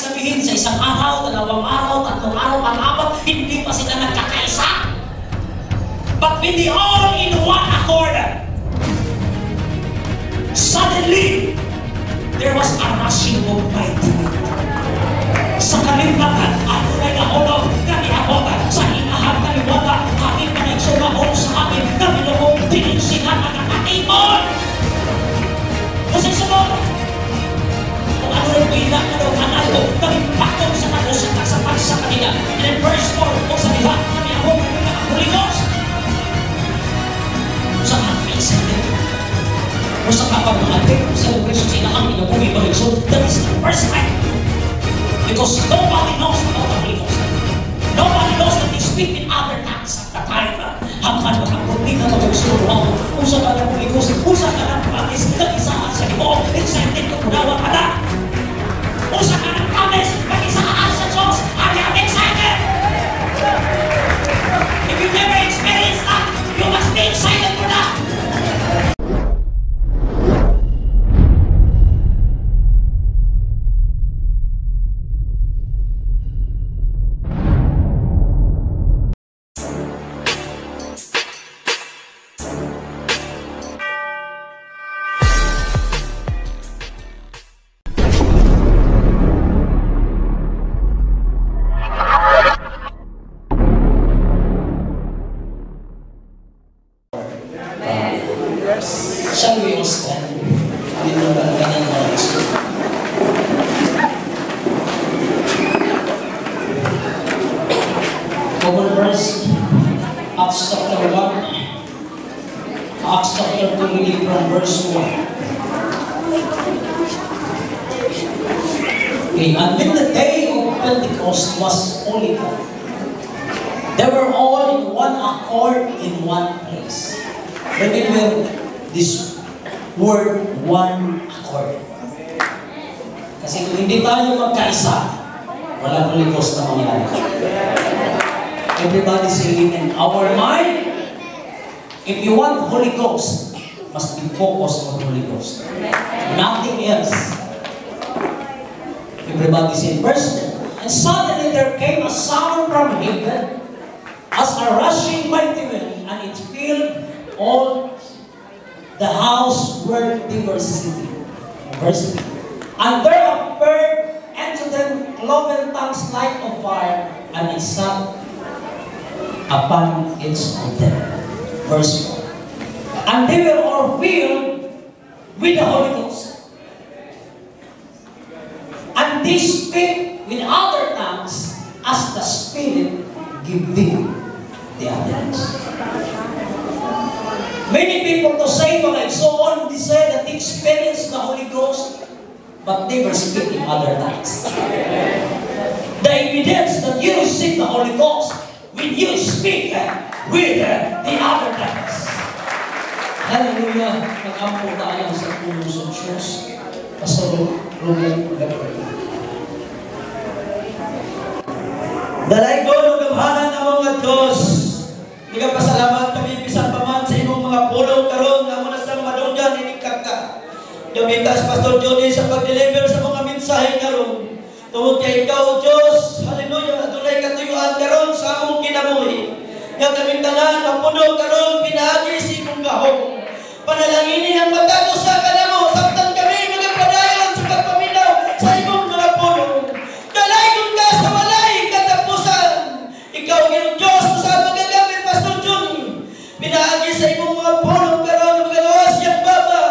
Sabihin, sa isang araw, 2 araw, 3 araw, pang-apat, hindi pa sila nagkakaisa. But when they all in one accord, suddenly, there was a rushing of mighty wind. Sa kalimbatan, adunay nahulog nga giabot sa ilahang kaliwata, hangin pa sumahol sa amin, nga binuhong dili sila nakakatipon. Kasi sunod, kung ano rin pila ka daw kanayo, kami patong sa kag-usa sa sa kanila. And then verse 4, kung sa diha, kami ako kami ang Holy Ghost. Sa excited. Kung sa kapag mga celebration sa ilahang kinabuhi mga igsoon, that is the first time. Because nobody knows about the Holy Ghost. Nobody knows that they speak in other tongues at the time. Hangman makaproblema mga igsoon, wow, usa ka ng Holy Ghost, usa ka ng promise, nag-isaan sa Ginoo, excited ka kunawa ka na. Usa ka ng promise, nag-isaan sa Diyos, I am excited! If you never experienced that, you must be excited for that! Shall we all stand? Dito ba ang kanyang mga gusto? Common verse, Acts chapter 1, Acts chapter 2, reading from verse 1. Okay, and when the day of Pentecost was fully come, they were all in one accord in one place. Remember this word, one accord. Kasi kung hindi tayo magkaisa, walang Holy Ghost na mangyari. Everybody say amen. Our mind, if you want Holy Ghost, must be focused on Holy Ghost. Nothing else. Everybody say verse 10. And suddenly there came a sound from heaven as a rushing mighty wind, and it filled all the house where they were sitting. Verse 3. And there appeared unto them cloven tongues like of fire, and it sat upon each of them. Verse 4. And they were all filled with the Holy Ghost. And they spake with other tongues as the Spirit gave them the utterance. Many people to say, mga igsoon, they say that they experience the Holy Ghost, but never speak in other tongues. The evidence that you receive the Holy Ghost when you speak with the other tongues. Hallelujah! Nag-ampo tayo sa tulong sa Diyos. Pastor Ruben Gabriel. Dalaygon ug gamhanan among nga Dios. Nagapasalamat kami bisan pa man sa imong mga pulong karon nga amo na sang madunggan ining ka. Gamita si Pastor Johnny sa pag-deliver sa mga mensahe karon. Tungod kay ikaw, Dios, hallelujah, adunay katuyuan karon sa among kinabuhi. Nga kaming tanan mapuno karon pinaagi sa imong gahom. Panalangini ang matag usa kanamo samtang kami magapadayon sa pagpaminaw sa imong mga pulong. Dalaygon ka sa walay katapusan. Ikaw, Ginoong Diyos, sa magagamit, Pastor Johnny, pinaagi sa imong mga pulong karon magawas siyang baba.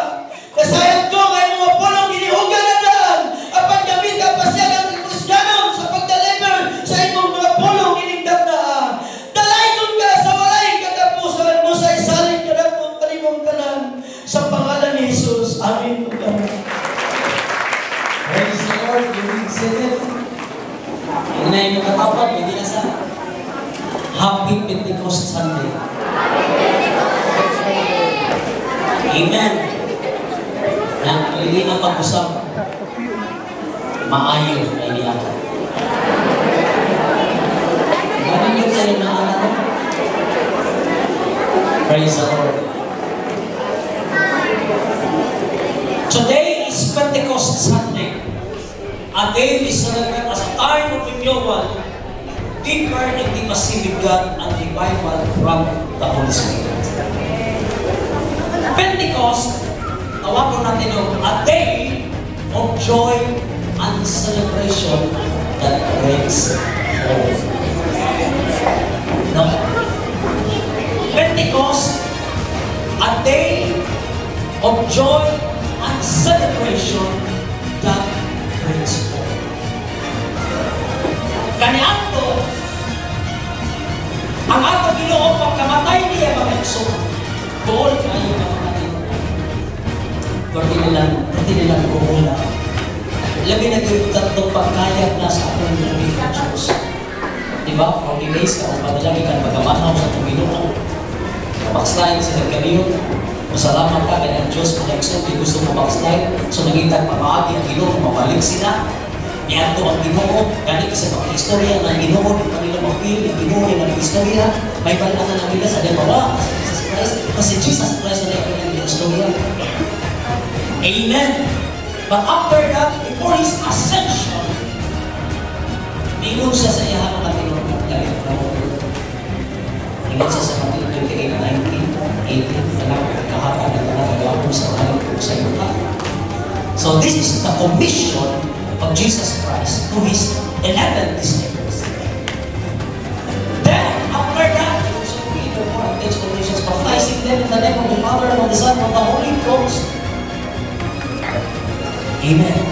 Kasayod ko nga imong mga pulong ginihugan na daan apan gamita pa siya ng Kristiyanon sa pag-deliver sa imong mga pulong ining daknaa. Dalaygon ka sa walay katapusan mo sa isalig ka na kanimong tanan sa pangalan ni Jesus. Amen. Praise the Lord. You be seated. Hindi na yung katapat, hindi na sa Happy Pentecost Sunday. Amen. Na, hindi na pag-usap. Maayo na iniakan. Ganun yun sa'yo na ano? Praise the Lord. Today is Pentecost Sunday. A day we celebrate as a time of renewal, deeper intimacy with God, and revival from the Holy Spirit. Pentecost, tawagon natin og a day of joy and celebration that brings hope. No? Pentecost, a day of joy and celebration that brings hope. Kaniadto, ang atong Ginoo pagkamatay niya, mga igsoon, duol kayo nga mga tinuod. Pwede nilang buol na. Labi na gyud katong pagkayag na sa atong labi ng Diyos. Di ba? 40 days ka o padalagi ka pagkamanaw sa atong Ginoo. Backslide sa nagkaliyon. Masalamat ka kay ang Diyos, mga igsoon, di gusto mo backslide. So nangitag pamaagi ang Ginoo, mabalik sila. Niadto ang Ginoo, gani sa mga istorya ng Ginoo, di pa nila ma-feel ang Ginoo nila ng istorya. May balaan na nila sa mawa si Jesus Christ, kasi Jesus Christ na nila istorya. Amen. But after that, before His ascension, ningon siya sa iyang mga tinuod. Ingon siya sa Matthew 28, 19, 18, tanang kahatag ng tanang kagahom sa langit ug sa yuta. So this is the commission of Jesus Christ to His 11 disciples. Then, after that, so we therefore and teach all nations, baptizing them in the name of the Father and of the Son and of the Holy Ghost. Amen.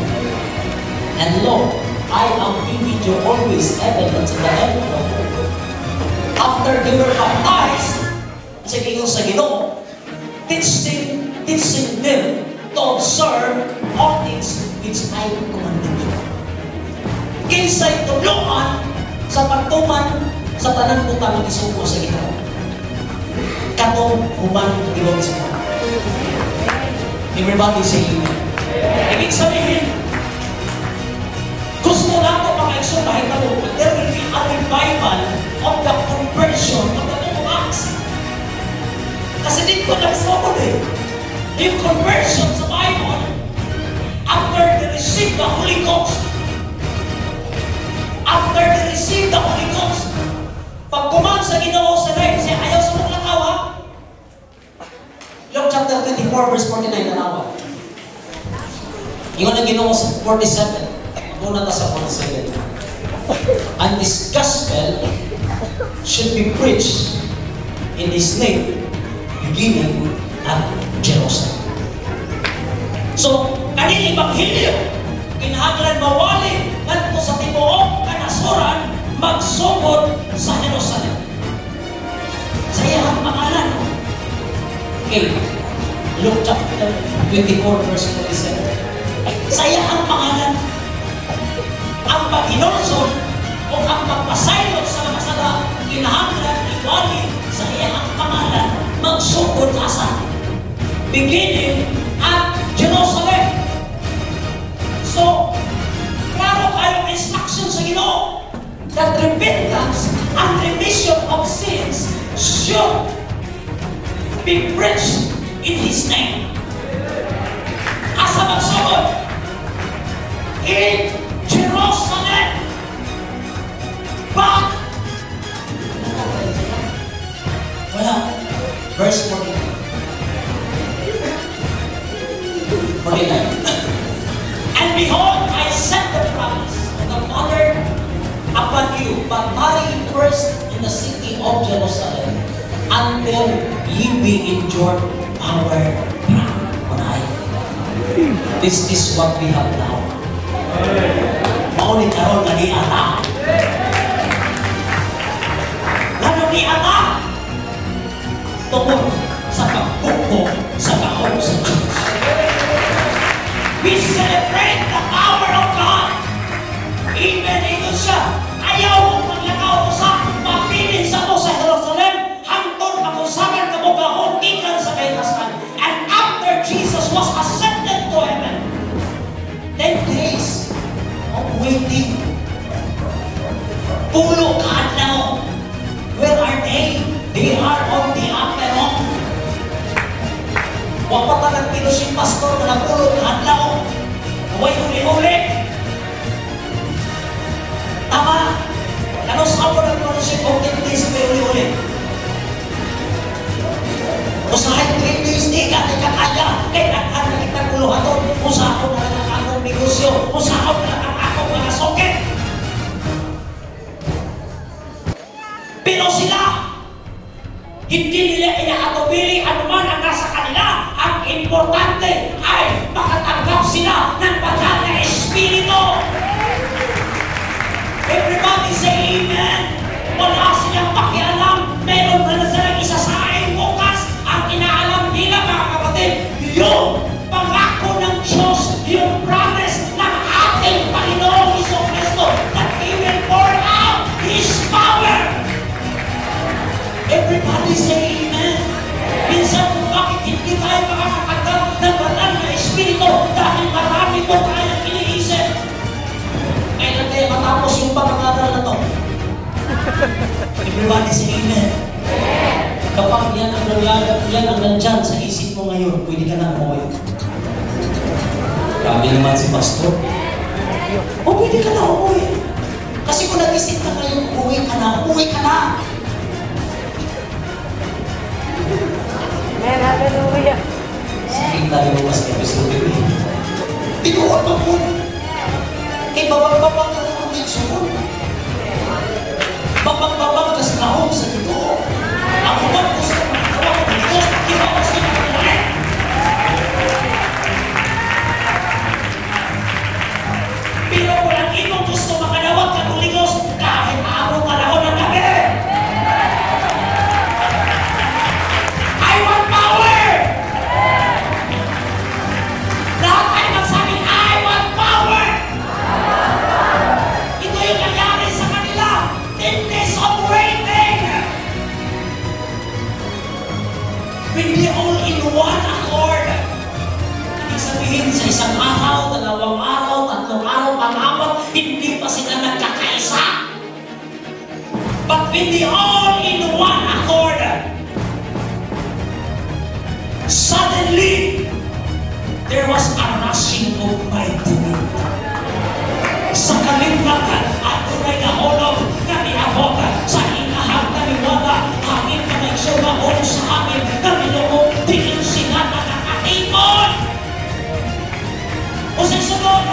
And lo, I am be with you always, even unto the end of the world. After they were baptized, sa ingon sa Ginoo, teaching them to observe all things which I commanded you. Kinsay tudloan sa pagtuman sa tanan butang nga gisugo sa Ginoo? Katong human Ginoo mismo. Everybody say amen. Ibig sabihin, gusto nato, mga igsoon, mahitabo, there will be a revival of the conversion of the Book of Acts. Kasi dito nagsugod eh. Yung conversion sa Bible, after they receive the Holy Ghost, after they receive the Holy Ghost, pag command sa Ginoo sa life, siya ayaw sa mga lakaw ha. Luke chapter 24 verse 49, tanawa. Ingon ang Ginoo sa 47. Maguna ta sa 47. "And this gospel should be preached in His name, beginning at Jerusalem." So, kaning ebanghelyo, kinahanglan mawali ngadto sa tibuok kanasuran, magsugod sa Jerusalem. Sa iyang pangalan. Okay. Luke chapter 24 verse 47. Sa iyang pangalan, ang paghinulsol o ang pagpasaylo sa mga sala, kinahanglan iwali sa iyang pangalan, magsugod asa? Beginning at Jerusalem. So, klaro kayong instruction sa Ginoo that repentance and remission of sins should be preached in His name. Asa magsugod? In Jerusalem. But, wala. Verse 49. 49. "And behold, I send the promise of the Father upon you, but tarry first in the city of Jerusalem until ye be endued power from on high." This is what we have now. Mao ni karon nga niata. Ngano niata? Tungod sa pagbuko sa gahom sa Diyos. We celebrate the power of God. Amen. Ingon siya, ayaw mo paglakaw sa mapilin sa mo sa Jerusalem, hangtod makunsagan kamo gahom gikan sa kaitasan. And after Jesus was ascended to heaven, 10 days of waiting. Pulo ka adlaw. Where are they? They are on the upper room. Wa pa ta nag-fellowship, pastor, na napulo ka adlaw. Way uli-uli. Usahon na lang ang akong negosyo. Usahon na lang ang akong mga sokit. Pero sila, hindi nila inaatubili anuman ang nasa kanila. Ang importante ay makatanggap sila ng Banal na Espiritu. Everybody say amen. Wala silang pakialam. Meron na silang isasaing bukas. Ang inaalam nila, mga kapatid, yung pangako ng Diyos, yung promise ng ating Panginoong Jesucristo that He will pour out His power. Everybody say amen. Minsan kung bakit hindi tayo makakatanggap ng Banal na Espiritu dahil marami po tayong iniisip. Kailan kaya matapos yung pag-aaral na to? Everybody say amen. Kapag yan ang nangyari, yan ang nandyan sa isip mo ngayon, pwede ka nang umuwi. Grabe naman si Pastor. O pwede ka na umuwi. Kasi kung nag-isip ka ngayon, umuwi ka na, umuwi ka na. Amen, hallelujah. Sige tayo bukas na episode eh. Tinuod pa po. Kay babang-babang ka ng igsuon. Babang-babang ka sa kahon sa Ginoo. Ang uban gusto makagawa ng Diyos, ikaw gusto makagawa. Pero kung ang imong gusto makadawat ka Holy Ghost, kahit aabot panahon ng gabi. I want power! Lahat ay magsabi, I want power! Ito yung nangyari sa kanila. 10 days of waiting! When they all in one accord. Ibig sabihin, sa isang araw, dalawang araw, tatlong araw, pang-apat, hindi pa sila nagkakaisa. But when they all in one accord, suddenly, there was a rushing of mighty wind. Sa kalimbakan, adunay nahulog nga miabot sa inahang kaliwata, hangin ka may sumahol sa amin, kamiluong, diin sila nakakatipon. O sa sunod,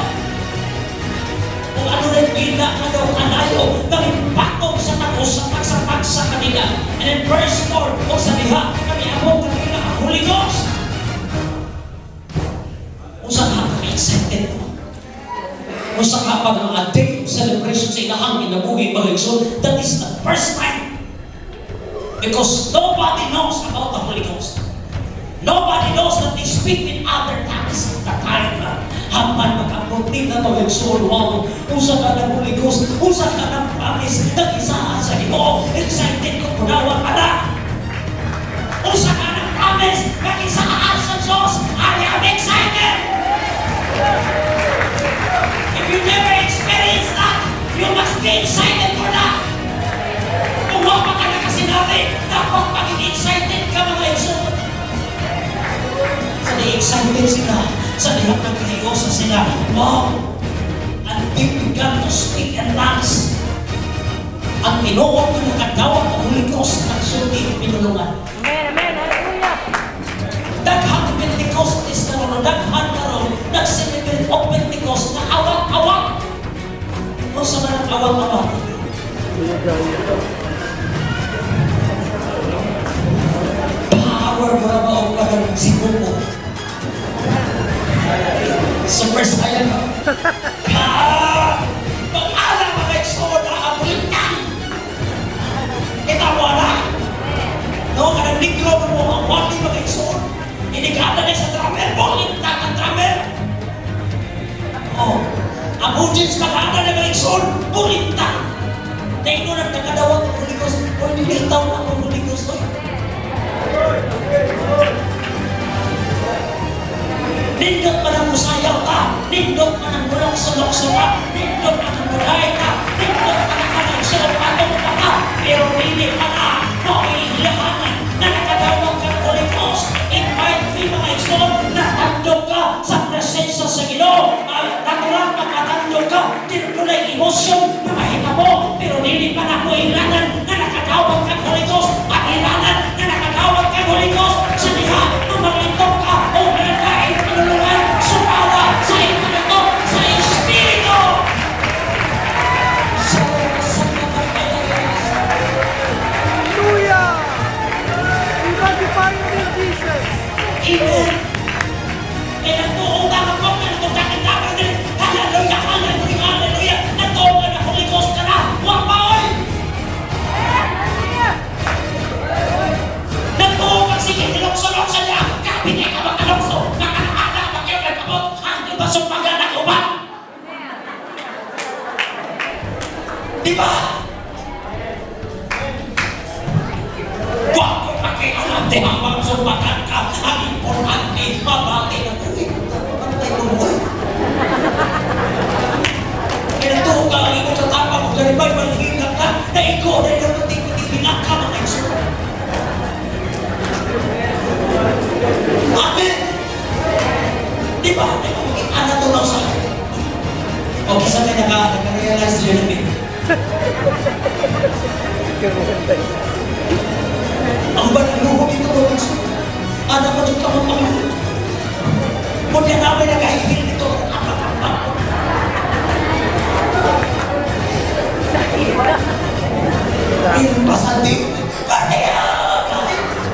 kung ano na gina nga daw kanayo, nagipatong sa tag-usapag sa kanila. And in verse 4, o sa diha, kami abot kanila ang Holy Ghost. Usa ka ka-excited mo. Usa ka pag ang a day of celebration sa ilahang kinabuhi mga igsoon, that is the first time. Because nobody knows about the Holy Ghost. Nobody knows that they speak in other tongues at the time. Haman mag-abot nila mga igsoon, wow, usa ka ng Holy Ghost, usa ka ng promise, nag-isaan sa Ginoo, excited kung kunawa ka na. Usa ka ng promise, nag-isaan sa Diyos, I am excited! If you never experience that, you must be excited for that. Kung wala ka na kasi natin, dapat maging excited ka mga igsoon. Sa di-excited sila, sa dihang nagkahiyosa sila, wow! And they began to speak in tongues. Ang tinuod na nakadawat ang Holy Ghost nagsulti pinulungan. Amen, amen, hallelujah. Daghang Pentecostes karon, daghan karon nag-celebrate og Pentecost na awat-awat. Unsa man ang awat-awat? Power mura ba og parang si Goku? Super Saiyan. Pag-ala mga igsoon na abulitan. Kita mo na. No, kanang negro mo ang wali mga igsoon. Inikata niya sa drummer, bulintan ang drummer. Oh, ang audience mag-ana na mga igsoon, bulintan. Tingnan nang kakadawat ang Holy Ghost, o nilitaw na ang Holy Ghost. Oy. Nindot man ang musayaw ka, nindot man ang mulok-sulok-sulok ka, nindot man ang mulay ka, nindot man ang mga patong pa ka, pero dili pa na, mauilahanan na nakadawat kang Holy Ghost. It might be mga igsoon, natandog ka sa presensya sa Ginoo. Natural pagkatandog ka, tinutulay emosyon na mahitabo, pero dili pa na mauilahanan na nakadawat kang Holy Ghost. Ang ilanan na nakadawat kang Holy Ghost, sa diha, tumangitok ka, o nagkain pinulungan, sumawa Di ba? Wa ko pakialam di habang sumakan ka. Ang importante, mabati na tubig. Pantay ko mo. Kinatuo ka ang imong tatapang o garibay, manghina ka, na ikaw na inating-tingin ka mga igsoon. Amen! Di ba? Ay, makikita na ito sa akin. O, kisa na naka-realize Jeremy. Ang ba ng luho dito ko? Ano ba dito ang Panginoon? Kung yan namin nagahihil dito, apak-apak. Impasandi. Kaya!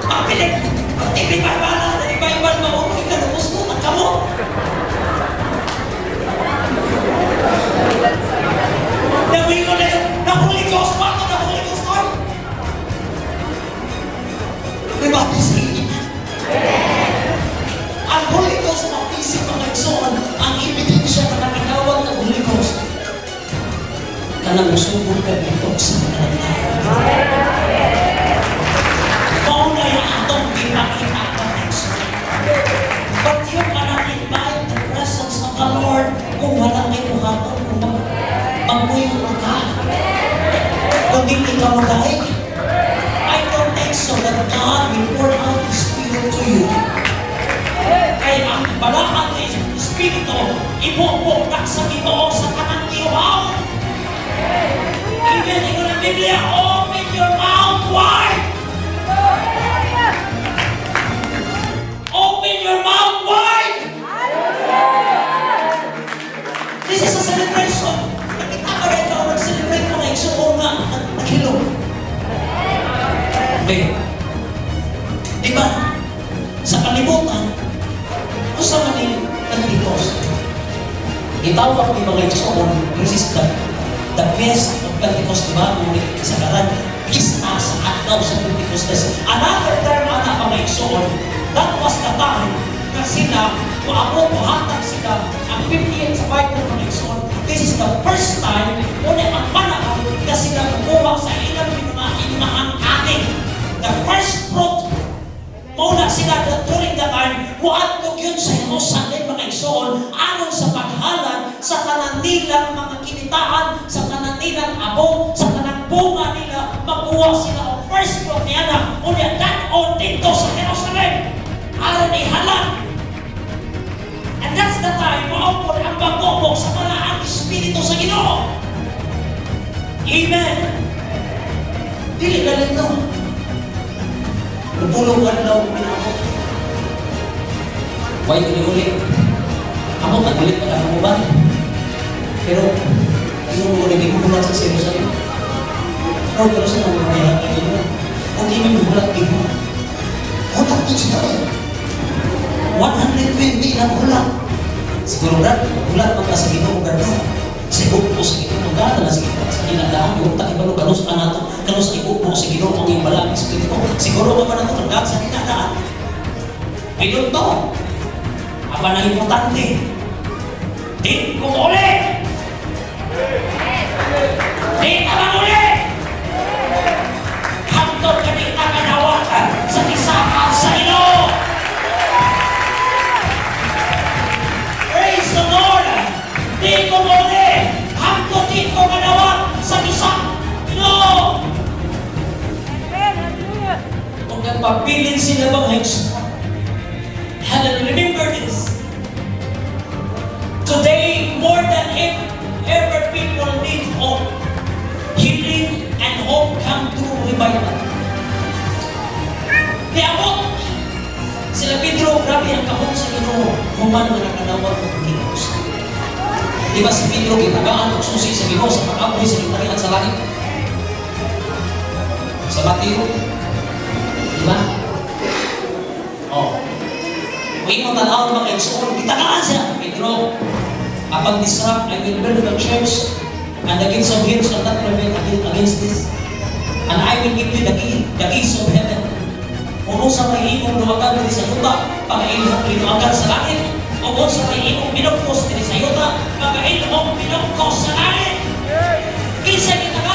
Kapilig! Pagtibig-bala! Nalibay-bal! Mamuhi ka na gusto! Nagkamot! Namuhi ko na yun! Na Holy Ghost! Bakit na Holy Ghost, Lord? Rebaptism. Ang Holy Ghost baptism, mga igsoon, ang ebidensya na nakatawag ng Holy Ghost. Kanang musugod ka dito sa mga Mauna yung atong ipakita mga igsoon. But you cannot invite the presence of the Lord kung wala kay buhaton, kung magmuyong ka. Kung dili ka mo daig. I don't think so that God will pour out His Spirit to you. Kaya ang balaan ng Espiritu, ibubo na sa Ginoo sa kanang iuhaw. Even ingon ang Biblia, open your mouth wide! Open your mouth wide! This is a celebration. Nakita ka rin ikaw nag-celebrate mo na igsuon nga, naghilom. Okay. Di ba? Sa kalibutan, kung sa man yung Pentecost, itawag ni mga igsuon, this is the best of Pentecost, di ba? Ngunit kasagaran, pista sa adlaw sa Pentecostes. Another term, ana mga igsuon, that was the time na sila, muabot, muhatag sila, ang 58 sa Bible mga igsuon, this is the first time, ngunit ang panahon na sila kumuha sa ilang inumaang atin. The first fruit, mauna sila during the time, muadlok yun sa Jerusalem mga igsoon, aron sa paghalad sa tanan nilang mga kinitaan, sa tanan nilang abo, sa tanang bunga nila, makuha sila ang first fruit niya na, unya dad-on dito sa Jerusalem, aron ihalad. And that's the time, maupod ang pag-ubok sa balaang Espiritu sa Ginoo. Amen. Dili na lang no. Lupulong adlaw pinabot. Why uli-uli? Ako nagulit pa ako ba? Pero ginoo ni ko sa Jerusalem. Oh, pero sa mga kaya Ginoo. Kung di man bulat Ginoo. Utak din sila eh. 120 na bulat. Siguro brad, bulat man ka sa Ginoo brad. Siguro po sa Ginoo gana na sa Ginoo sa kinadaan utak ibalo kanus anato kanus iupo sa Ginoo ang iyong balang espiritu. Siguro ka ba nato kag sa kinadaan? We don't know. Apa na importante? Di ko uli! Di ka man uli! Hangtod ka di ka kanawakan sa kisaka sa Ginoo! Praise the Lord! Di ko uli! Hangtod di ko kanawat sa kisaka Ginoo! Kung nagpabilin sila mga igsoon. Hallelujah. Remember this. Today, more than ever, people need hope. Healing and hope come through revival. Niabot sila Pedro, grabe ang kamot sa Ginoo, human nga nakanawag ng Ginoo. Di ba si Pedro gitagaan og susi sa Ginoo sa pag-abri sa gitarian sa langit? Sa Mateo. Di ba? Oh. Kung imong tan-awon mga igsoon, gitagaan siya. Pedro, upon this rock, I will build the church, and the gates of hell shall not prevail against this. And I will give you the keys of heaven. Kung sa may imong duwagan diri sa yuta, pagailhong linuagan sa langit. O kung sa may imong binugkos diri sa yuta, pagailhong binugkos sa langit. Kinsa gitagaan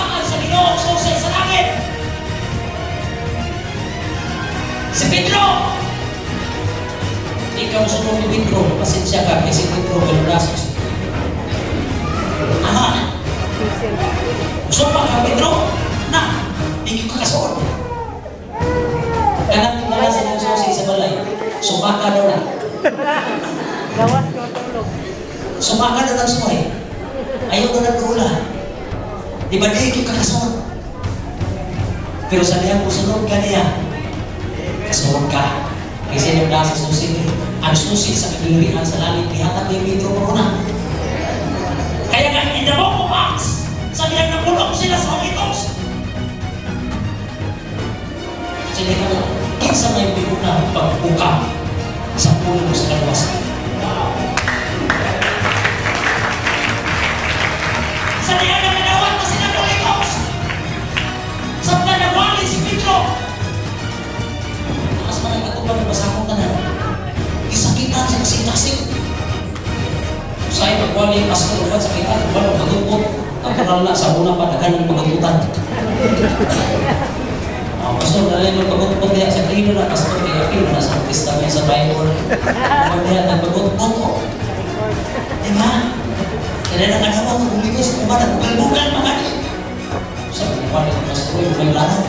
Sumpa ka, Pedro. Na, di ka kasuod. Kanang tingala sa inyong susi sa balay. Sumaka daw na. Gawas ko tulog. Sumaka daw ng suway. Ayaw daw ng dula. Di ba di ka kasuod? Pero sa dihang musunod ka niya, kasuod ka. Kasi nagdala sa susi, ang susi sa kagingharian sa langit, ihatag ni Pedro pa muna. Kaya nga, in the Book of Acts, sa dihang napulong sila sa Holy Ghost. Sila nga, kinsa may na pagbuka sa pulong sa kalawasan. Sa dihang nakadawat na sila Holy Ghost. Sa panawali si Pedro. Taas man ang katubang masakong tanan. Isakitan sa kasing-kasing. Usay magwali, pasko, uban, sakitan, uban, pagupot. Natural na sa una pa, daghan ng pagagutan. Pastor, nalay mo pagupot diya sa klino na, pastor, kaya klino na sa Testament sa Bible. Uban diya, nagpagupot. Diba? Kaya nakadawat ng Holy Ghost, uban, nagbugal-bugal, mga ni. Sa magwali ng pastor, yung may laro.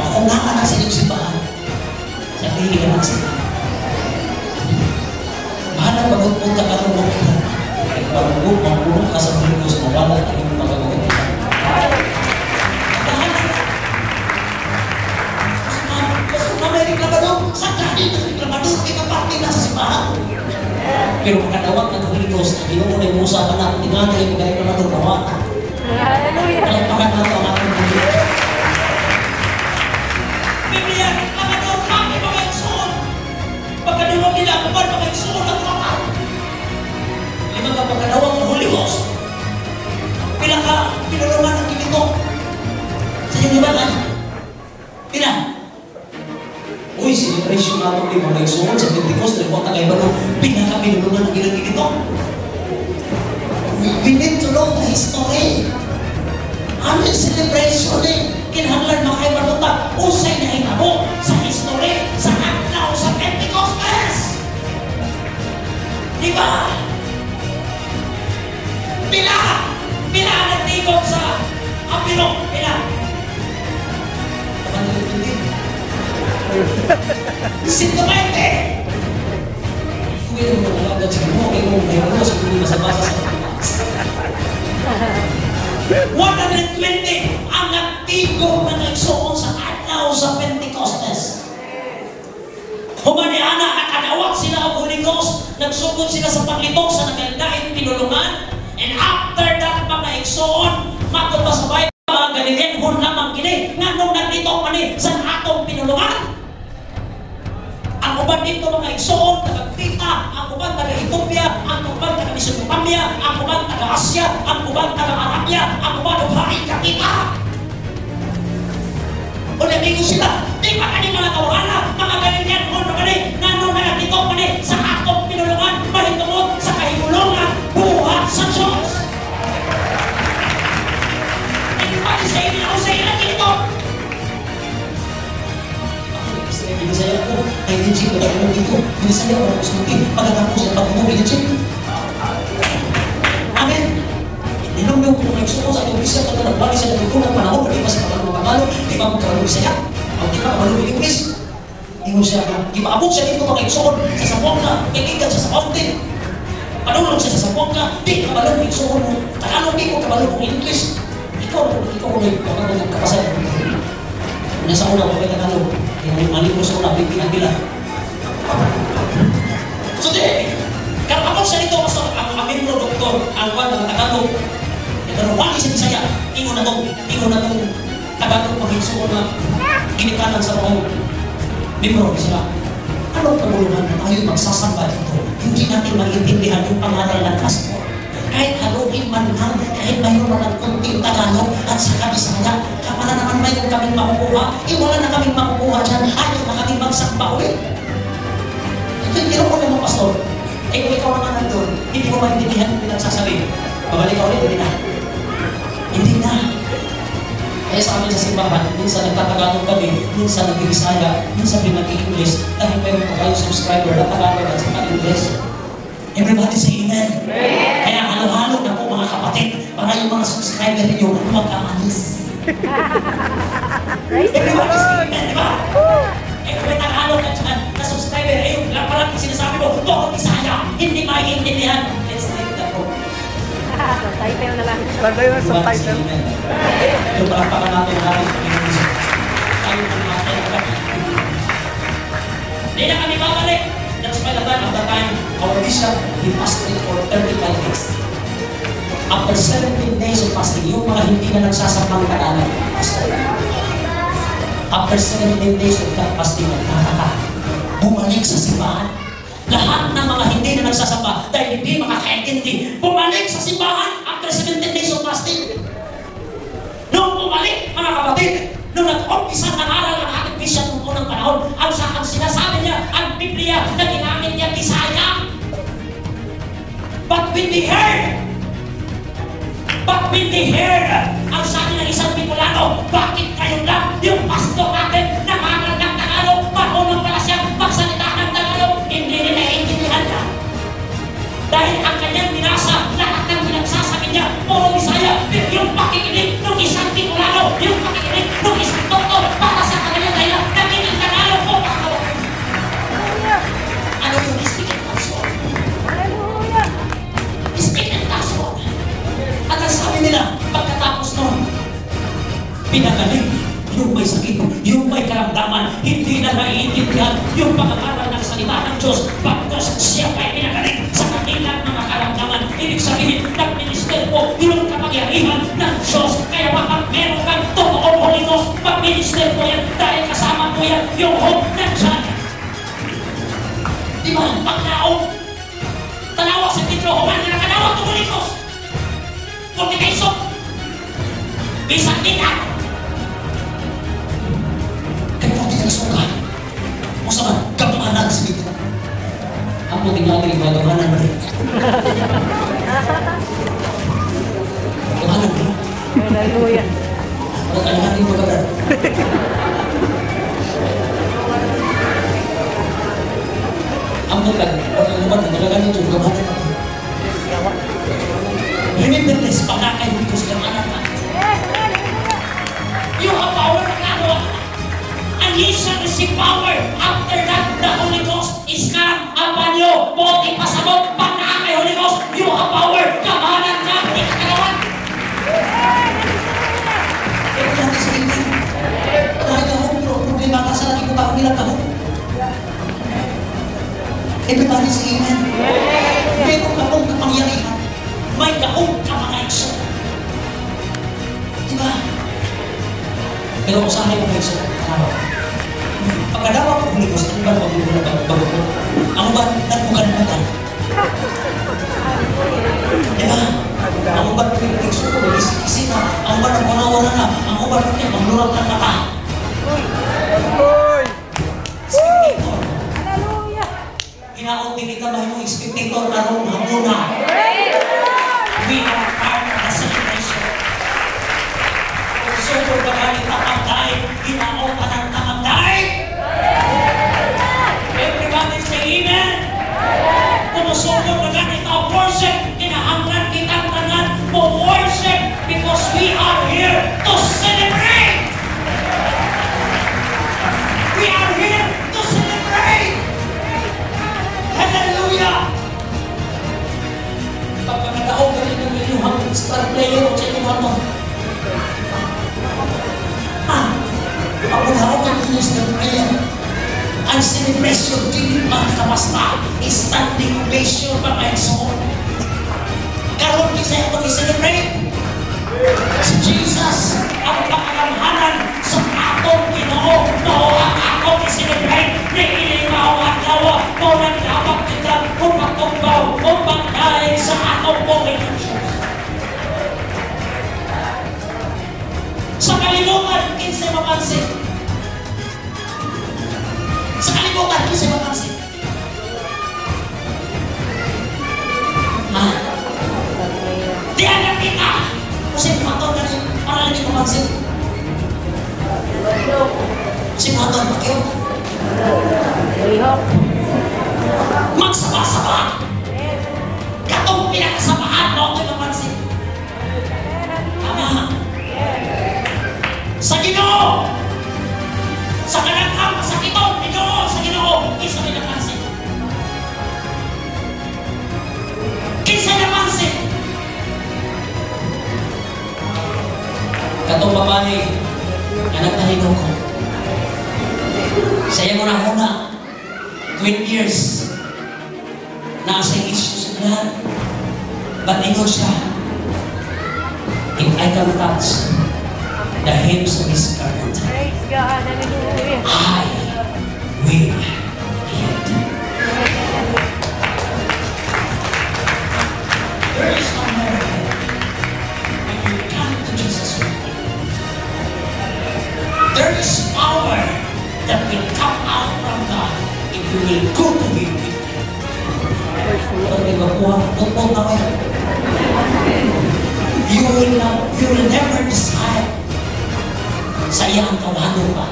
Ako nga ka na sa inyong simbahan. Sa klino na sila. Mahal ang pagupot ka karon mo. Pagupot, magpuno ka sa Holy Ghost, mawala ang iyong pagupot. Basta na may reklamador, sa kahit ang reklamador, ikaparte na sa simbahan. Pero makadawat ng Holy Ghost, ang Ginoo ni Musa ka na, tingnan yung mga reklamador, mawala. Hallelujah. Palakpakan nato ang atong Holy Ghost. Biblia, reklamador, kami mga igsoon. Pagkadawag nila, kuman mga igsoon ang tropa. Lima ka pagkadawag ng Holy Ghost. Pila ka, pinulungan ang ginito. Sa inyong libangan. Pila. Uy, celebration na itong mga igsoon sa Pentecost, report na kayo ba pila ka pinulungan ang ilang ginito. We need to know the history. Ano yung celebration eh? Kinahanglan makaibaluta. Usay na hinabo sa history, sa adlaw, sa Pentecostes. Di ba? Pila! Pila ang nagtigog sa Apilok? Pila? 120! Kung ito mo nalagad sa mo, kaya mo mayroon sa kung masabasa sa 120 ang nagtigog na nagsuon sa adlaw sa Pentecostes. Humaniana, nakadawat sila ang Holy Ghost, nagsugod sila sa paglitok sa nagaldain pinulungan, and after that, mga igsoon, matod pa sa Bible, mga Galileanhon lamang kini, nganong naglitok man ni sa atong pinulungan. Ang uban dito mga igsoon, taga-Creta, ang uban taga-Ethiopia, ang uban taga-Mesopotamia, ang uban taga-Asia, ang uban taga-Arabia, ang uban og hain kakita. O namigo sila, di ba kani mga tawhana, mga Galileanhon na kani, nganong naglitok man ni sa atong pinulungan, mahitungod sa kahigulongan, buhat sa Diyos. Everybody say, ako sa ilang ginito. Binisaya ko, ay legit, pagkatapos dito, binisaya ko, gusto pagkatapos ang pagkatapos, legit. Amen. Ninong ko mga igsoon sa atong bisya, kaya nagbali sa natutulong panahon, di pa sa kabalong Tagalog, di pa magkabalong Bisaya, o di pa kabalong English. Ingon siya, gipaabot siya dito mga igsoon sa Zamboanga, kaibigan siya sa mountain. Padulong siya sa Zamboanga, di kabalong igsoon mo, Tagalog, di ko kabalong English. Ikaw, ikaw, ikaw, kapasay. Nasa una, huwag kayo Tagalog. Yung mali mo sa una, bigla. So di, kapag siya dito, basta ang aming produktor, ang one ng Tagalog, pero wali sa Bisaya, ingon na itong Tagalog pag-isuon na ginikanan sa mga libro, sila. Anong kabuluhan na tayo magsasamba dito? Hindi natin maintindihan yung pangaral ng pastor. Kahit haluin man lang, kahit mayroon man ng konting Tagalog at saka Bisaya, kapala naman mayroon kaming makukuha, eh wala na kaming makukuha dyan, ayaw na kaming magsamba ulit. Ito yung tiro ko naman, pastor. Eh kung ikaw naman nandun, hindi mo maintindihan yung pinagsasabi. Babalik ka ulit, hindi na. Hindi na. Kaya sa amin sa simbahan, minsan nagtatagalog kami, minsan nag-Bisaya, minsan din nag-English, dahil meron pa kayo subscriber na Tagalog at saka English. Everybody say amen. Kaya halo-halo na po mga kapatid, para yung mga subscriber ninyo, mag maalis. Praise the Everyone is Lord. amen, di ba? Eh, kung may Tagalog ka dyan, na subscriber, eh, yung lang parang sinasabi mo, tungkol Bisaya, hindi maiintindihan. Let's let that go. Title na lang. Lagay na sa title. Yung palakpakan natin ang ating Panginoon Jesus. Tayo po natin kami. Hindi na kami babalik. That's why the time of the time, our bishop, he fasted for 35 days. After 17 days of fasting, yung mga hindi na nagsasambang Tagalog, pastor. After 17 days of that fasting, nagtataka, bumalik sa simbahan. Lahat ng mga hindi na nagsasamba dahil hindi makakaintindi, bumalik sa simbahan after 17 days of fasting. Nung bumalik, mga kapatid, nung nag-umpisa ng aral ang ating bishop noong unang panahon, ang sinasabi niya, ang Biblia na ginamit niya, Bisaya. But when they heard, ang sabi ng isang Bicolano, "Bakit kayo lang, yung pastor natin, nangaral ng Tagalog, marunong pala siya magsalita ng Tagalog," hindi nila naiintindihan niya. Dahil ang kanyang binasa, lahat ng pinagsasabi niya, puro Bisaya, pero yung pakikinig ng isang Bicolano, yung pakikinig ng isang doktor, para sa kanila dahil naging Tagalog po, mga kapatid. Ano yung speak in tongues? Hallelujah. Speak in tongues. At ang sabi nila, pagkatapos nun, pinagaling yung may sakit, yung may karamdaman, hindi na naiintindihan yung pag-aaral ng salita ng Diyos, bagkus siya pa'y pinagaling sa kanilang mga karamdaman. Ibig sabihin, nag-minister po yung kapangyarihan ng Diyos. Kaya baka meron kang totoong Holy Ghost, mag-minister po yan dahil kasama po yan yung hope nandyan. Di ba? Pagnaog, tanawa si Pedro, human nga nakanawag ng Holy Ghost. Fornication. Bisan kita. Kaya pati nagsuka. Unsa man, gamhanan si Pedro. Ang puting natin yung mga gamhanan ba rin? Gamhanan ba? Hallelujah. Huwag ka natin mga brad. Ang pagkat, pag ang umat, nagalagan nito, gamhanan ba? Remember this, pag nakay Holy Ghost, gamhanan ka. Yes, hallelujah. You have power na klaro. And ye shall receive power. After that, the Holy Ghost is come upon you. Buot ipasabot, pag naa kay Holy Ghost, you have power. Gamhanan ka, ikakalawan. Pero natin sa amen. Dahil kahon, pero problema ka sa lagi ko bakit nila kahon. Everybody say amen. Pero kahon kapangyarihan, may kahon ka mga igsoon. Diba? Pero usahay mo kayo sa tanawa. Pagkadawa ko Holy Ghost, ano ba bago na bago ko? Ano ba nagbugan-bugan? Diba? Ang uban tigso ko, isi na. Ang uban nagwara-wara na. Ang uban maglurap ng mata. Uy! Spectator. Hallelujah. Hinaot din kita mahimong spectator karong hapuna. Praise the Lord. We are part of the celebration. Kung sugod ka gani tapagday, hinaot ka ng tapagday. Everybody say amen. Kung sugod ka gani worship, kinahanglan kitang tanan mo worship because we are here to celebrate. We are here to celebrate. Hallelujah! Pagpagkadaog ka rin ng inyong star player o sa inyong ano. Ah, pagpagkadaog ka rin ng star player. Ang celebration, dili basta-basta, standing ovation mga igsoon. Karon kinsa atong i-celebrate? Si Jesus, ang pakagamhanan sa atong Ginoo, mao ang atong i-celebrate niini mao adlaw, mao nang dapat kita upatugbaw o pagdaig sa atong Panginoon Diyos. Sa kalibutan, kinsay mapansin? Sa kalibutan, kinsay mapansin? Ha? Di alam kita! Kasi buhaton ka rin, para hindi mapansin. Si buhaton, Pacquiao. Lihok. Magsaba-saba! Katong pinakasabahan mo, ito mapansin. Tama. Katong babae nga nagtalinukod. Sa iyang una-una, 12 years, nasa issue sa blood. But ingon siya, "If I can touch the hems of his garment, Praise God. Hallelujah. I will be healed." There is no miracle when you come to Jesus with faith. There is power that will come out from God if you will go to Him with faith. Okay, makuha, tungkol na kayo. You will not, you will never decide sa iyang tawhanon pa.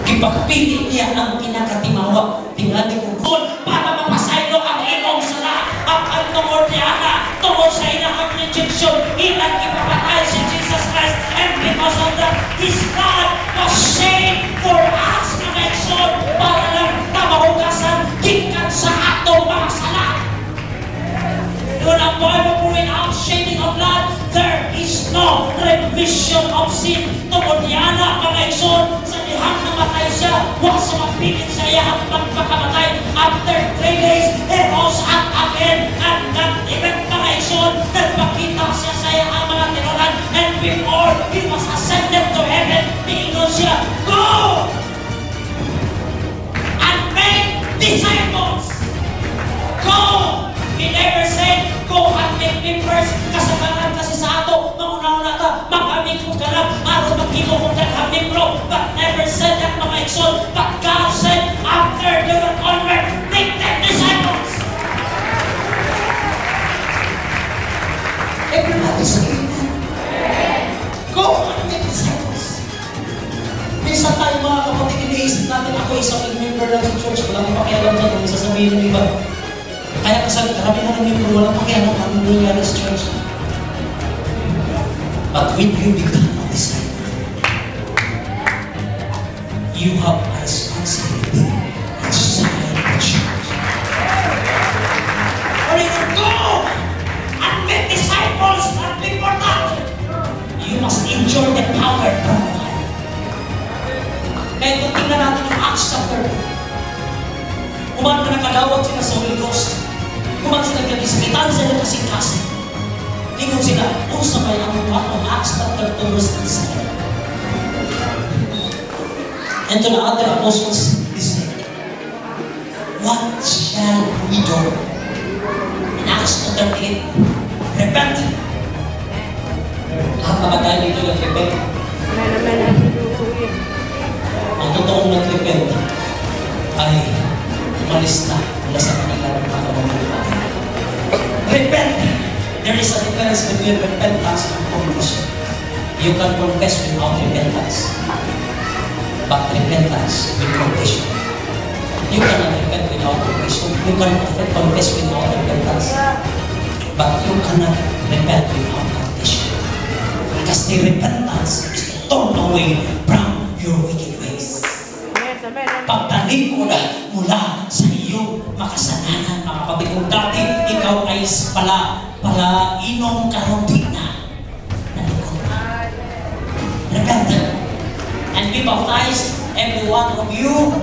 Gipapili niya ang kinakatimawa. Tingali ko kung para mapasaylo ang imong sala. Ang tungod niya, tungod sa ilang rejection, ilang ipapatay si Jesus Christ. And because of that, His blood was shed for us, mga igsoon, para lang na mahugasan gikan sa atong mga sala. Doon ang Bible po, without shedding of blood, there is no remission of sin. Tungod niana, mga igsoon, sa dihang namatay siya, wa siya mapilin sa iyang pagpakamatay. After 3 days, he rose up again. And that event, mga igsoon, nagpakita siya sa iyang mga tinuran. And before he was ascended to heaven, niingon siya, "Go and make disciples." Go! He never said, "Go and make members." Kasagaran kasi sa ato, manguna-una ta, magamit ko ka lang, aron maghimo ko daghang membro. But never said that, mga igsoon. But God said, after they were convert, make them disciples. Everybody say amen. Go and make disciples. Minsan tayo, mga kapatid, iniisip natin, ako isang member lang sa church, wala akong pakialam dyan kung sasabihin ng iba. Kaya kasi karamihan ng member, walang pakialam anong nangyayari sa church. But when you become a disciple, you have a responsibility inside the church. Or you go and make disciples, and before that, you must enjoy the power from God. Kaya kung tingnan natin yung Acts chapter 2, human na nakadawat sila sa Holy Ghost, human sila kagisakitan sa ilang kasing-kasing. Ingon sila, unsa may ang buhaton? Acts chapter 2 verse 37. And to the other apostles, he said, "What shall we do?" In Acts 2:38, repent. Lahat na ba tayo dito nag-repent? Amen, amen. Hallelujah. Ang totoong nag-repent ay umalis na mula sa kanila ng makabuluhan. Repent! There is a difference between repentance and confession. You can confess without repentance. But repentance with confession. You cannot repent without confession. You can confess without repentance. But you cannot repent without confession. Because the repentance is to turn away from your wicked ways. Yes, amen. Amen. Pagtalikod mula sa iyong makasalanan, mga kapatid. Kung dati ikaw ay pala inom, karon di na. Nalikod na. Repent and be baptized, every one of you,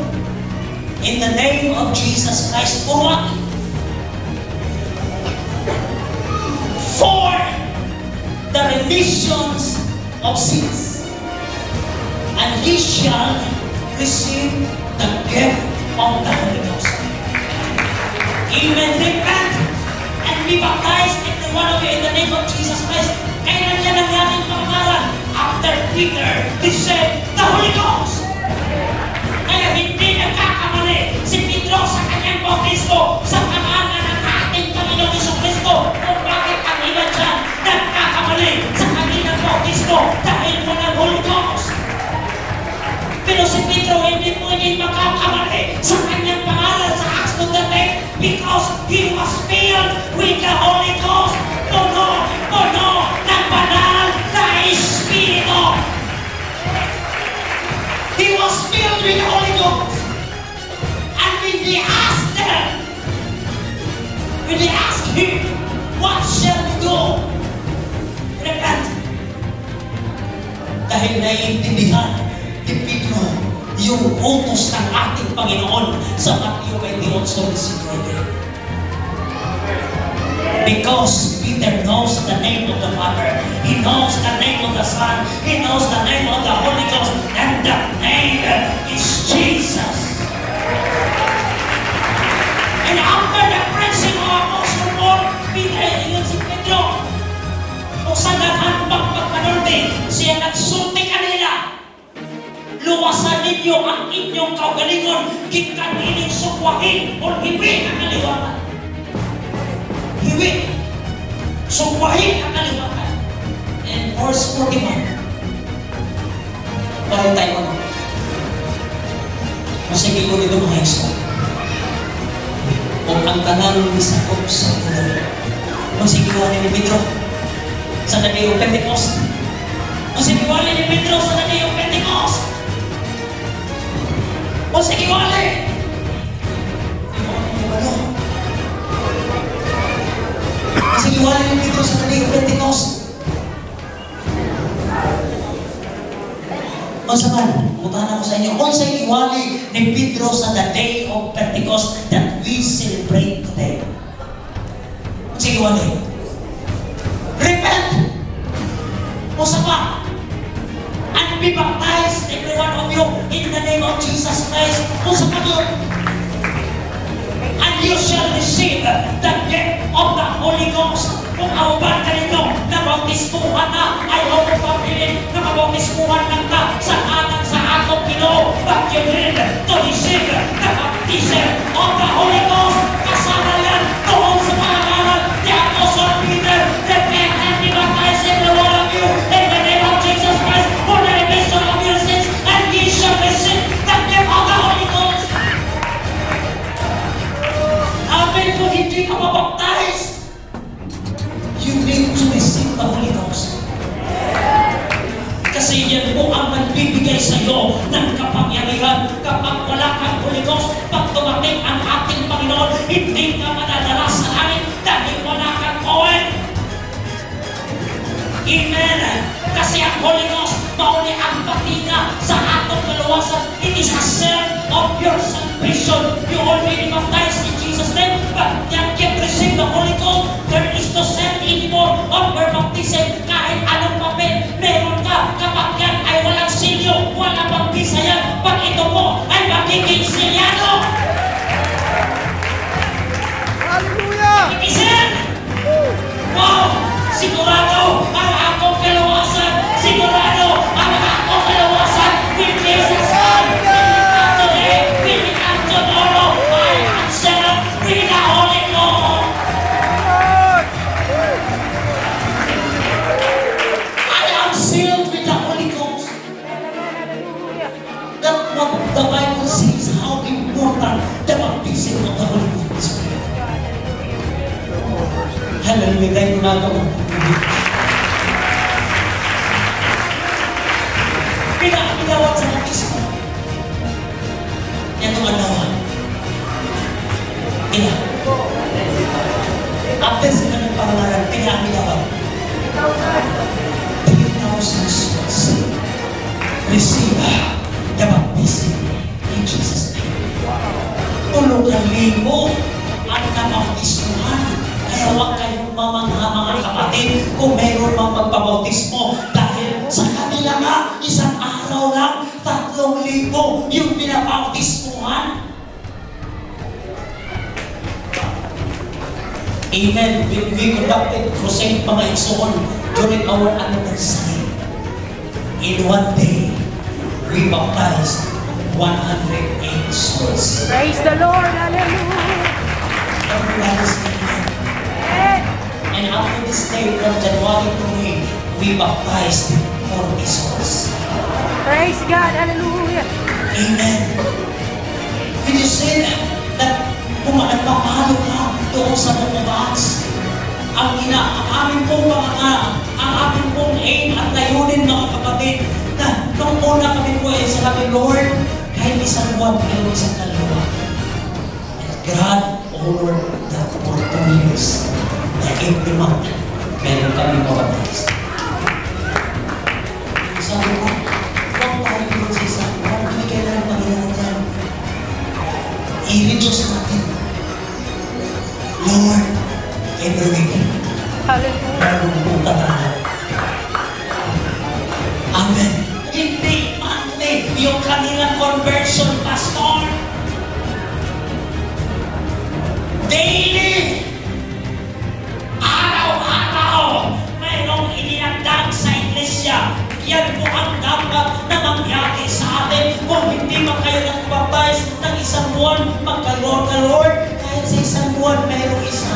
in the name of Jesus Christ. For what? For the remissions of sins. And ye shall receive the gift of the Holy Ghost. Amen. Repent and be baptized, every one of you, in the name of Jesus Christ. Kailan yan nangyari ang pangalan? After Peter received the Holy Ghost. Kaya hindi nagkakamali si Pedro sa kanyang bautismo sa pangalan ng ating Panginoong Kristo. Kung bakit ang iba dyan nagkakamali sa kanilang bautismo dahil walang Holy Ghost. Pero si Pedro hindi pwedeng magkakamali sa kanyang pangalan sa Acts 2:38 because he was filled with the Holy Ghost. Puno, puno ng banal na Espiritu. He was filled with the Holy Ghost. And when they asked them, when they asked him, "What shall we do?" Repent. Dahil naiintindihan ni Pedro yung utos ng ating Panginoon sa Mateo 28:19. Because Peter knows the name of the Father, he knows the name of the Son, he knows the name of the Holy Ghost, and that name is Jesus. And after the preaching of Apostle Paul, Peter, ingon si Pedro, kung sa daghan pang pagpanulti, siya nagsulti kanila. "Luwasan ninyo ang inyong kaugalingon, gikan ining sukwahi o hiwi ang kaliwatan." Hiwi. Sukwahi ang kaliwatan. And verse 41. Parin tayo ano. Masige ko dito, mga igsoon. Kung ang tanan misakop sa ulo. Masige ni Pedro sa the day of Pentecost. Masige ni Pedro sa the day of Pentecost. Masige wali. Ano? Masige wali ni Pedro sa the day of Pentecost. Unsa man, mutana ko sa inyo, unsay giwali ni Pedro sa the day of Pentecost that we celebrate today? Unsay giwali? "Repent!" Unsa pa? "And be baptized, every one of you, in the name of Jesus Christ." Unsa pa yun? "And you shall receive the gift of the Holy Ghost." Kung auban kaninyo, nabautismuhan na, ay huwag mo pabilin na mabautismuhan lang ka sa ngalan sa atong Ginoo. But you need to receive the baptism of the Holy Ghost. Kasama yan doon sa pangalan ni Apostle Peter. "Repent and be baptized, every one of you, in the name of Jesus Christ for the remission of your sins, and ye shall receive the gift of the Holy Ghost." Sabi kung hindi ka mabaptize, you need to receive the Holy Ghost. Kasi yan po ang magbibigay sa iyo ng kapangyarihan. Kapag wala kang Holy Ghost, pag dumating ang ating Panginoon, hindi ka madadala sa langit dahil wala kang oil. Amen. Kasi ang Holy Ghost, mauni ang patina sa atong kaluwasan. It is a seal of your salvation. You already baptized in Jesus' name, but yet yet receive the Holy Ghost. There is no seal anymore of your baptism. Kahit anong papel meron ka, kapag yan ay walang silyo, walang baptisa yan. Pag ito po ay magiging silyado. Hallelujah! It is it! Wow! Sigurado ang akong kaluwasan! Sigurado ang akong kaluwasan! With Jesus come! Will He come today? Will He come tomorrow? I am sealed with the Holy Ghost! Lord! I am sealed with the Holy Ghost. Hallelujah. That's what the Bible says, how important the baptism of the Holy Spirit. Hallelujah. Dahil nato ang tubig. Pinakamilawat sa bautismo. Yan ang adlaw. Pila. After sila ng pangalan, pinakamilawat. 3,000 souls receive the baptism in Jesus' name. 3,000 ang nabautismuhan. Kaya huwag kayong mamangha, mga kapatid, kung meron mang magpabautismo dahil sa kanila nga, isang araw lang, 3,000 yung pinabautismuhan. Amen. When we conducted crusade, mga igsoon, during our anniversary, in one day, we baptized 108 souls. Praise the Lord. Hallelujah. Everybody say amen. Amen. And after this day, from January to May, we baptized 40 souls. Praise God. Hallelujah. Amen. Did you say that kung nagpapalo ka doon sa Book of Acts, ang aming pong mga, ang aming pong aim at layunin, mga kapatid, na nung una kami po ay sabi, "Lord, kahit isang buwan, pero isang kaluluwa." And God honored that for 2 years, na every month, meron kami mabaptize. Sabi ko, Amen. Hindi monthly yung kanilang conversion, pastor. Daily! Araw-araw, mayroong ininagdag sa iglesia. Yan po ang dapat na mangyari sa atin. Kung hindi man kayo nag-baptize ng isang buwan, magka-Lord ka Lord, kahit sa isang buwan, mayroong isa.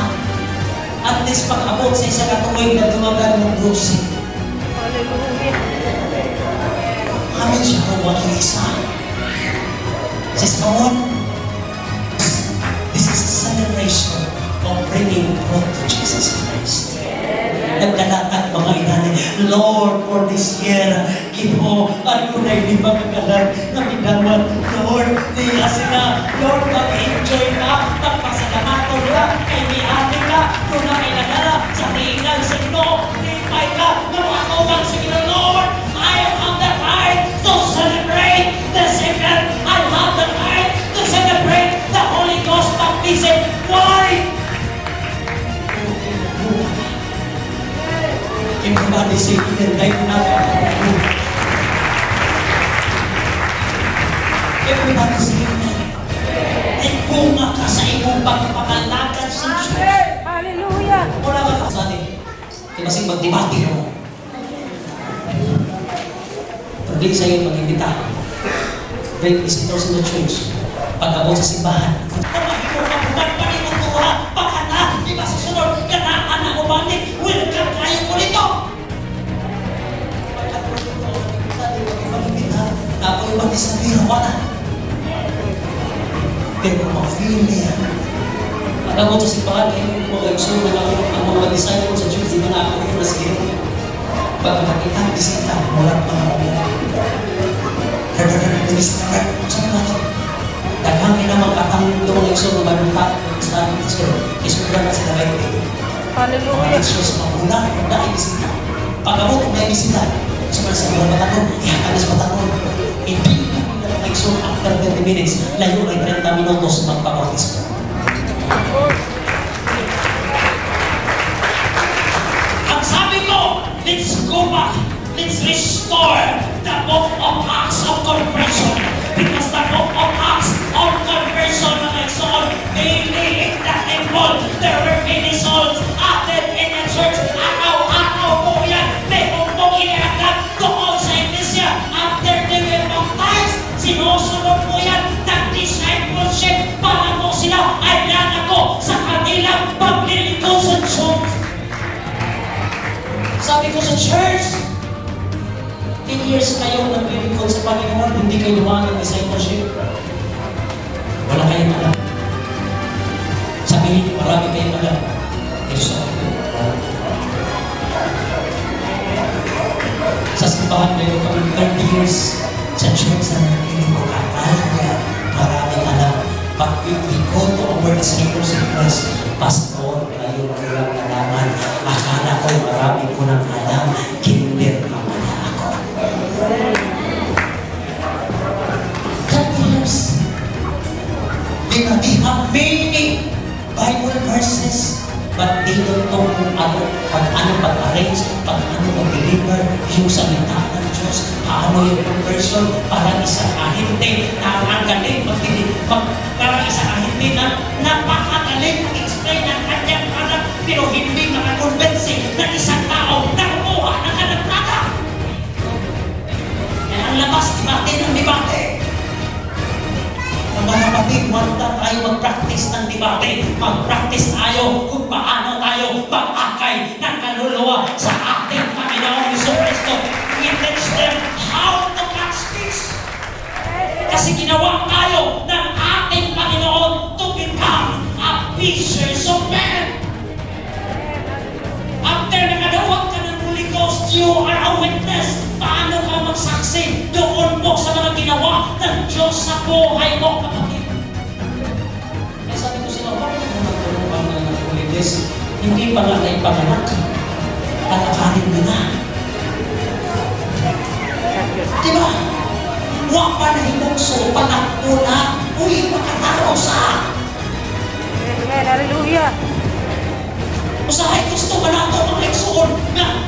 At least pag-abot sa isang katuig na dumagan ng 12. Hallelujah. Amin siya kung walang isa. Sa isang buwan, this is a celebration of bringing growth to Jesus Christ. Nagkalatag mga inani, "Lord, for this year, Ginoo, adunay 5 ka kalag nga midawat. Lord, diya sila. Lord, mag-enjoy ka, magpasalamaton ka, kay miami ka, doon na kay nagara, sa tiingan sa Ginoo, lipay ka, nga makatubang sa Ginoo. Lord, I have the right to celebrate the second. I have the right to celebrate the Holy Ghost baptism." Why? Everybody say amen. Tayo na. Everybody say amen. Ay bunga ka sa imong pagpamalakad sa Diyos. Hallelujah. Wala ka sa atin. Kaya masing magdebate mo. Pero di sa'yo mag-imbita. Bring visitors in the church. Pag-abot sa simbahan. Pamahimo ka, buman pa rin ang tuwa. Baka na, di ba susunod, kanaan na ubanin. Welcome kayo ko nito. Pagka-produkto, mag-imbita, di ba mag-imbita. Napo yung mag-disappear, wala. Pero ma-feel niya. Pag-abot sa simbahan, kayo mga igsoon na ang mga disciples sa church, di ba na ako yung nasigil? Pagkakita, bisita, murag mga ulo. Sa mga to. Daghang kinamang katang doon ang igsoon ng Bible study teacher. Isudra na sila kayo. Hallelujah. Jesus, mahula, na bisita. Pag-abot, na bisita. Sa mga sa mga matanong, ihatalis matanong. Hindi na nila mga igsoon after 30 minutes, layo ay 30 minutos magpabautismo. Ang sabi ko, let's go back. Let's restore the book of Acts of Conversion. Because the book of Acts of Conversion, mga igsoon, daily in the temple, there were many souls added in the church. Araw-araw po yan, may umpong iniagad doon sa iglesia. After they were baptized, sinusunod po yan ng discipleship para po sila ay lalago sa kanilang paglilingkod sa Diyos. Sabi ko sa church, 10 years kayo naglilingkod sa Panginoon, hindi kayo dumaan ng discipleship. Wala kayong alam. Sabihin niyo, marami kayong alam. Pero sa akin, wala. Sa simbahan, meron kami 30 years sa church na naglilingkod. Akala niya, maraming alam. But if we go to our discipleship class, "Pastor, kayo ko lang nalaman. Akala ko marami ko nang alam. Kinder pa pala ako." 30 years. They have many Bible verses, but they don't know kung ano, pag ano pag-arrange, pag ano mag-deliver yung salita ng Diyos, paano yung conversion, parang isang ahente na ang galing parang isang ahente na napakagaling mag-explain ng kanyang anak, pero hindi makakonvince ng isang tao na kumuha ng kanyang product. Kaya ang labas, debate ng debate. Mga kapatid, huwag na tayo mag-practice ng debate. Mag-practice tayo kung paano tayo mag-akay ng kaluluwa sa ating Panginoong Jesucristo. We teach them how to catch fish. Kasi ginawa tayo ng ating Panginoon to become a fishers of men. After nakadawat ka ng Holy Ghost, you are a witness. Paano ka magsaksi doon po sa mga ginawa ng Diyos sa buhay mo, kapatid? Kaya sabi ko sila, bakit mo magturuan ng Holy Ghost? Hindi pa nga naipanganak. Palakarin mo na. Di ba? Wa pa na himugso, panakbo na. Uy, makatao sa. Amen. Hallelujah. Usahay gusto ba nato mga igsoon nga